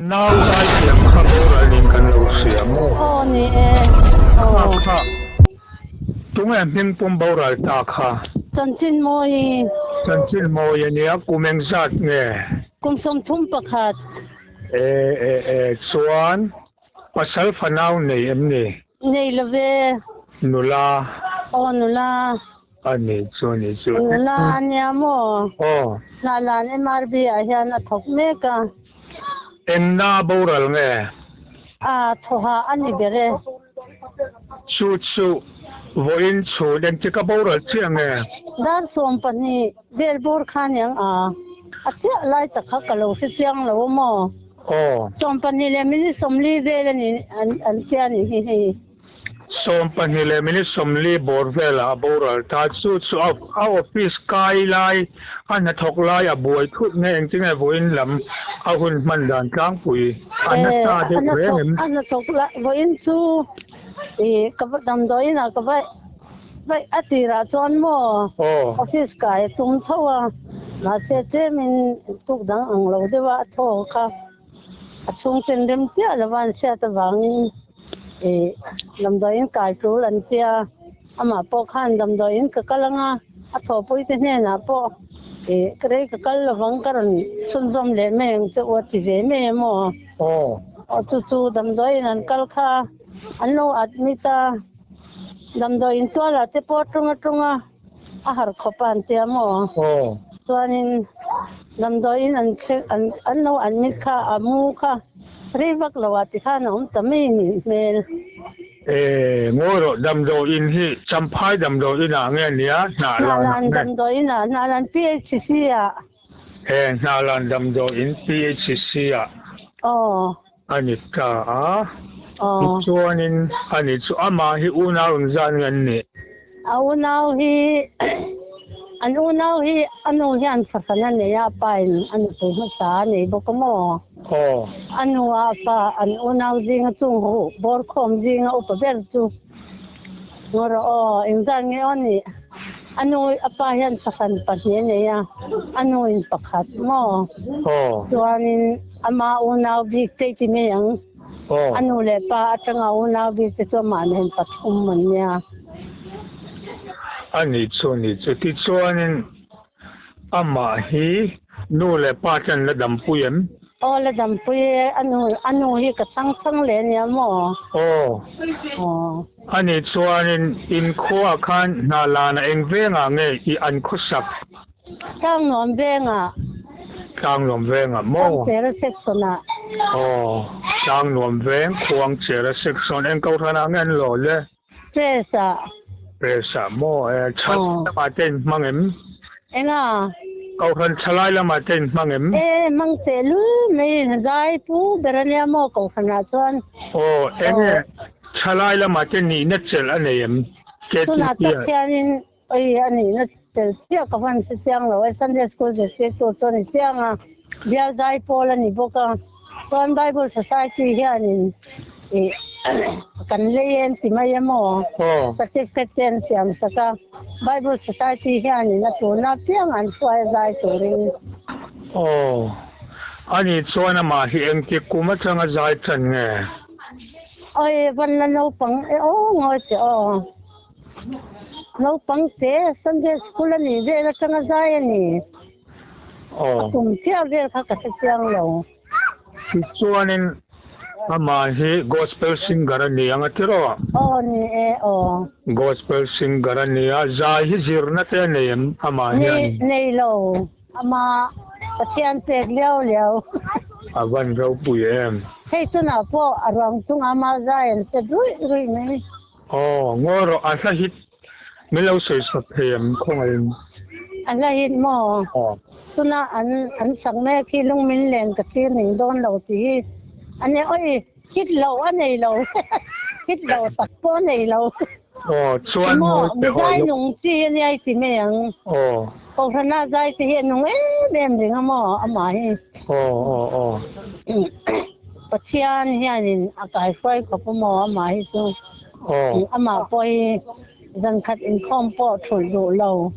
Nau zaithiam kha boral in kan lo hria maw? Aw ni e, aw. Kha kha tunge hming pum boral ta kha? Chanchin Mawi. Chanchin Mawi a nia, kum engzat nge? Kum 31. E e e, chuan pasal fanau nei em ni? Nei lo ve. Nula. Aw nula. A ni chu a ni chu. Nula a nia maw? Aw. Hnahlan MRB ah hian a thawk mek a. Engna boral nge? A thawha a ni ber e. Chu chu vawiin chhun engtik a boral chiah nge? Dar 12 vel bawr kha aniang a. A chiah lai tak kha ka lo hre chiang lo a maw? Aw. 12 leh minute 40 vel a ni an tia ni hi hei. 12 leh minute 40 bawr velah a boral ta. Chu chu a office kai lai, a hnathawk lai a buai thut nge engtinge vawiin lam a hun hman dan tlangpui a nasa deuh reng em? A hnathawk lai vawiin chu ih ka va damdawiin ah ka va vaih a tirah chuan maw office kai a tum chho a, mahse tlemin tuk dang ang lo deuh a a thaw kha. A chhungten rem chiah lova an hriat avangin ih damdawiin kai tul an tia, amah pawh khan damdawiin ka kal anga a thawhpui te hnenah pawh ih ka rei ka kal lovang ka rawn chhunzawm leh mai ang che u a ti ve mai em aw. Aw chu chu damdawiin an kal kha an lo admit a, damdawiin tualah te pawh tung atung a. A har khawp a an tia maw? Chuanin damdawiin an thleng an an lo admit kha a mu kha rei vak lo ah tikhan a awm ta mai nih hmel. E ngawi rawh damdawiin hi Champhai damdawiin ah nge nia Hnahlan ah Hnahlan nge? damdawiin ah Hnahlan PHC ah. E Hnahlan damdawiin PHC ah. Aw. A ni ta a, tichuanin ani chu amah hi unau engzat nge an nih? A unau hi, an unau hi a nu hian fahran a nei a, a pa in a nupui hmasa a nei bawk a maw? Aw. A nu a fa an unau zinga chung huh bawr khawm zinga upa ber chu ngaw rawh aw, engzat nge aw nih? A nu, a pa hian fahran pahnih a nei a, a nu in pakhat maw? Aw. Chuanin. Ama unau bik te ti mai ang. A nu leh pa atanga unau bik te chu amah nen pathum an nia. A nih chu a nih chu. Tichuanin amah hi nu leh pa te an la dampui em? Aw la dampui e, a nu a nu hi ka chhang chhang leh ania maw? Aw. Aw. A nih chuanin in khuaah khan hna lana eng vengah nge i an khawsak? Tlangnuam vengah. Tlangnuam vengah maw? Khuangchera section ah. Aw, Tlangnuam veng, Khuangchera section eng kohhran ah nge an lo le? Press ah. Press ah maw? E, thalai lamah te in hmang em? Enga? Kohhran thalai lamah te in hmang em? E, hmang teh lul mai, zai pu ber a nia maw kohhran ah chuan. Aw, enge thalai lamah te nihna chelh a nei em? Tunah tak hianin Oi a nihna tel chiah ka van hre chiang lo e, Sunday School zirtirtu chu a ni chiang a, bial zai pawl a ni bawk a, chuan Bible Society hianin ih kan lei em ti mai em aw, certificate te an siam sak a, Bible Society hianin a tuna piang an hruai a zai turin. Aw, a nih chuan amah hi engtik kum atanga zai tan nge? Oi van la naupang e aw ngawi teh aw. Naupang te Sunday school a nih vel atanga zai a ni. A kum chiah vel kha ka hre chiang lo. Tichuanin amah hi gospel singer a ni ang a tiraw? Aw ni e aw. Gospel singer a ni a, zai hi zirna te a nei em amah hian? Nei lo, amah Pathian pek liau liau. A van ropui em? Hei tunah pawh a ruang chungah amah zai an set ruih ruih mai. Aw, ngawi rawh, a hla hit min lo sawi chhuak thei em khawngaihin? A hla hit maw? Aw. Tuna an an sak mek hi lung min len ka thlir ning dawn lo tih hi a nia, oi hit lo a nei lo, hit lo tak pawh a nei lo. Aw, chuan Maw, ngawi teh aw. mi zai nung chi a nia i ti mai ang. Aw. Kohhrana zai te hi a nung em em reng a maw amah hi. Aw, aw, aw. Pathian hianin a kaihruai khawp a maw amah hi chu amah pawh hi zan khat inkhawm pawh thulh duh lo,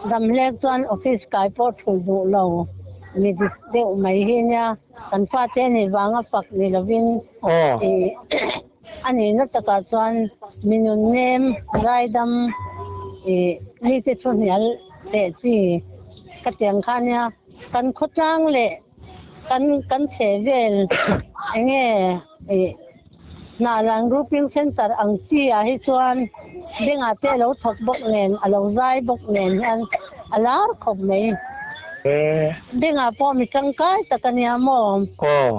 dam hlek chuan office kai pawh thulh duh lo. Mi dik deuh mai hi nia, kan fate nih vanga fak ni lovin ih a nihna takah chuan mi nunnem, ngaidam ih mite thu hnial leh chi ka ti ang kha nia, kan khawtlang leh kan kan chheh vel eng nge ih Hnahlan Grouping Centre ang chi ah hi chuan bengah te a lo thawk bawk nen, a lo zai bawk nen hian a lar khawp mai. Bengah pawh mi tangkai tak a nia maw? Aw.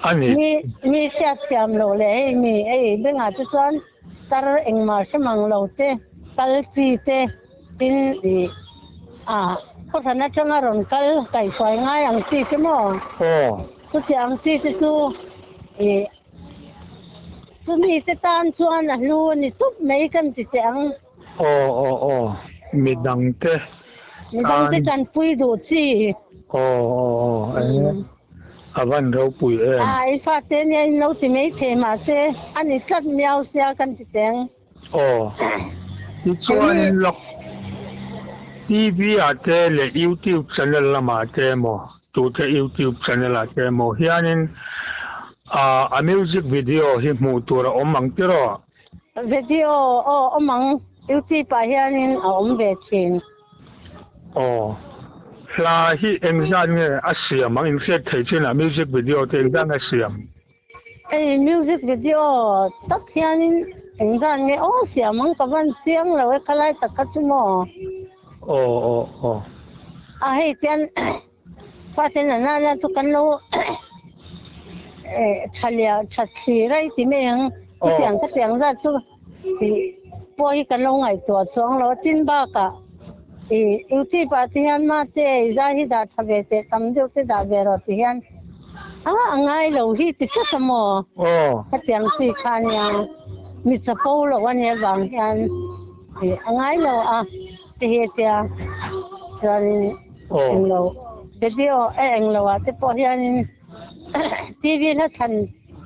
A ni. Mi mi hriat thiam loh leh hei mi hei bengah te chuan tar engmah hre mang lo te, kal chi te tin ih a khawhran atanga rawn kal kaihhruai ngai ang chi te maw? Aw. Chutiang chi te chu ih chumi te tan chuan a hlu a ni tup mai kan ti teh ang. Aw aw aw midang te Midang te tanpui duh chi. Aw aw aw eng a van ropui em. A i fate nia in lo ti mai thei mahse a ni tlat miau sia kan ti teh ang. Aw, tichuanin lawk TV ah te leh YouTube channel lamah te emaw, tute YouTube channel ah te emaw hianin a music video hi hmuh tur a awm ang tiraw? Video aw awm ang, YouTube ah hianin a awm ve thin. Aw, hla hi engzat nge a siam ang inhriat theih chinah music video te engzat nge a siam? Hei music video tak hianin engzat nge aw siam ang ka van chiang lo e khalai tak kha chu maw. Aw aw aw. A hei tian faten a nana chu kan lo tha liah tha thlir a i ti mai ang chutiang ka tiang zat chu tih pawh hi kan lo ngaihtuah chuang lo a tin bakah i youtube ah te hian mate i zai hi dah tha ve teh tam deuh te dah ve rawh ti hian a a ngai lo hi ti tlat a maw khatiang chi kha nia mi chapo lo a nia vang hian i a ngai lo a ti hi tia chuanin englo video e englo ah te pawh hianin TV hla chhan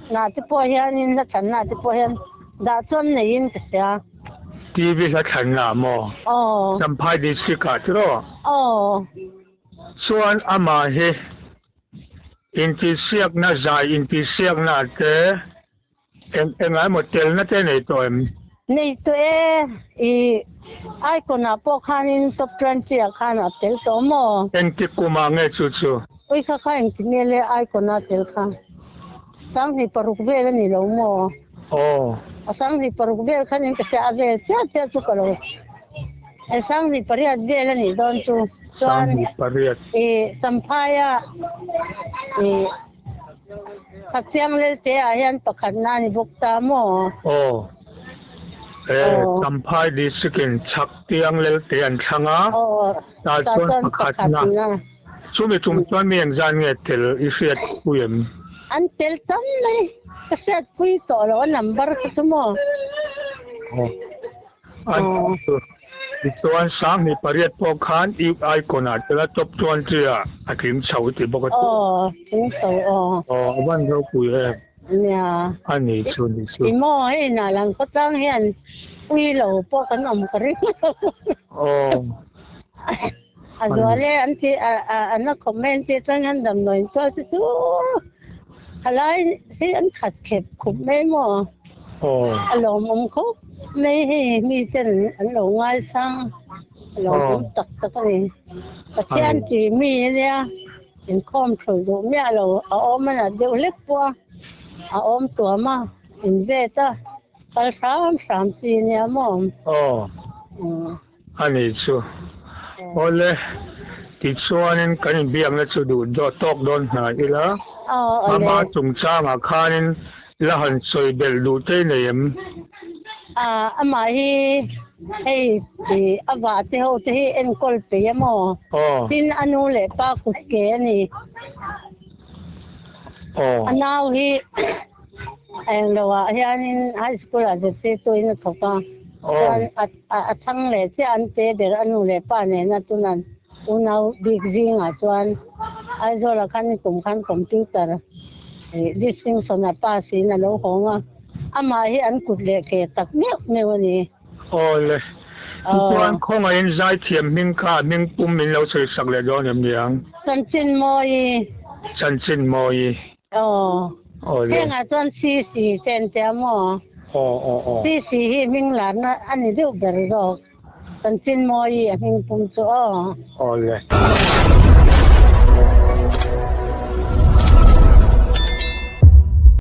Nah te pawh hianin hla thlanna te pawh hian dah chuan neiin ka hria. TV hla thlanna maw? Aw. Champhai district ah tiraw? Aw. Chuan amah hi intihsiakna zai intihsiakna te eng engah emaw telna te nei tawh em? Nei tawh e, i icon ah pawh khanin top 20 ah khan a tel tawh maw? Engtik kumah nge chu chu? Ui kha kha engtik nge le icon a tel kha? Sanghnih paruk vel a ni lo maw? Aw. A sanghnih paruk vel khan in ka hria a vel chiah chiah chu ka lo e sanghnih pariat vel a nih dawn chu. Chuan Sanghnih pariat. I Champhaia i Khakchiang Lelte ah hian pakhat na a ni bawk ta maw? Aw. E Champhai district in Chhaktiang Lelte an thlang a. Aw. Tah chuan pakhat na. Chumi tum chuan mi engzat nge tel i hriat pui em? An tel tam mai, ka hriat pui tawh lo a number kha chu maw? Aw, an tel tichuan 2008 pawh khan Youth Icon ah tel a top 20 ah a tling chho i ti bawk a. Aw, tling chho aw. Aw, a van ropui em. Nia. A ni chu ni chu. I maw hei na lang khawtlang hian ui lo pawh kan awm ka ring lo. Aw. A zual e an ti an a comment te chuan an damdawiin chuan te chu thalai hi an khat khep khup mai maw a lawmawm khawp mai hei mi ten an lo ngaisang a lawmawm tak tak a ni Pathian tih mi ania inkhawm thulh duh miah lo a awm a nat deuh hlek pawh a a awm tuam a in vet a kal hram hram chi ania maw. A nih chu. Awle, tichuanin kan inbiakna chu duh tawk dawn hna ila, ama chungchangah khanin la han sawi belh duh te nei em? Amah hi hei a vah te ho te hi enkawl peih a maw? Tin a nu leh pa kut ke a ni. A nau hi englo ah hianin high school ah zirtirtu in a thawk a, chuan a chhang leh chiah an te ber a nu leh pa nena chuan unau bik zingah chuan Aizawl ah khan nikum khan computer distinction a pass in a lo hawng a, amah hi an kut leh ke tak meuh meuh a ni. Awle. Tichuan khawngaihin zaithiam hming kha hming pum min lo sawi sak leh dawn em niang? Chanchinmawii. Chanchinmawii. Aw. Awle. Hengah chuan Sisi te an tia maw? Aw aw aw. Sisi hi hming larna a ni deuh ber zawk. Chanchinmawii a hming pum chu aw. Awle.